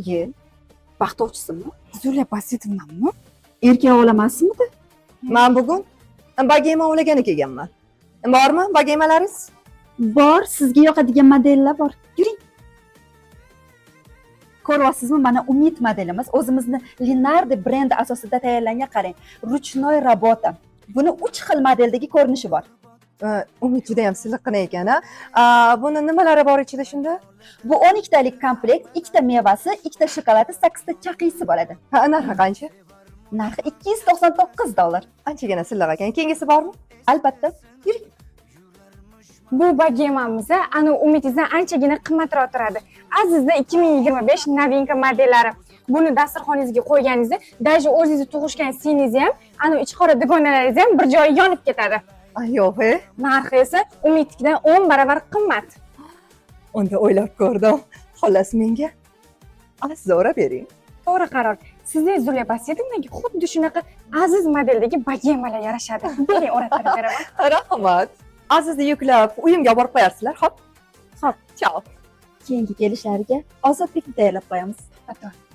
Ye, baxt ovchisimi? Zulya Basitovnami? Erkak olamasmidi? Man bugun bogema ovlagani kelganman. Bormi bogemalaringiz? Bor, sizga yoqadigan modellar bor. Yuring. Ko'ryapsizmi, mana Umid modelimiz o'zimizni Linardi brendi asosida tayyorlangan, qarang. Ручной работа. Buni 3 xil modeldagi ko'rinishi bor. Umid juda ham silliqqina ekan, a? Buni nimalari bor ichida shunda? Bu 12 talik komplekt, ikkita mevasi, ikkita shokoladi, 8 ta chaqisi bo'ladi. Ha, narxi qancha? Narxi 299 dollar. Anchagina silliq ekan. Keyingisi bormi? Albatta. Yuring. Bu bogemamiz ana Umidingizdan anchagina qimmatroq turadi. Azizda 2025 новинка modellari. Buni dasturxoningizga qo'yganingizda, даже o'zingizni tug'ishgan singlingiz ham, ana ichqora dugonalaringiz ham bir joyi yonib ketadi. Ay, yo'q, e. Narxi esa Umidnikidan 10 barobar qimmat. Unda o'ylab ko'rdim. Xullas, menga Aziz o'rab bering. To'g'ri qaror. Sizning Zulya Basitovnaga xuddi shunaqa Aziz modeldagi bogemalar yarashadi. Bering, o'rattirib beraman. Rahmat. Azizni yuklab uyimga olib borib qo'yarsizlar, xo'p? Xo'p. Chao. Keyingi kelishlariga Ozodbekni tayyorlab qo'yamiz. To'g'ri.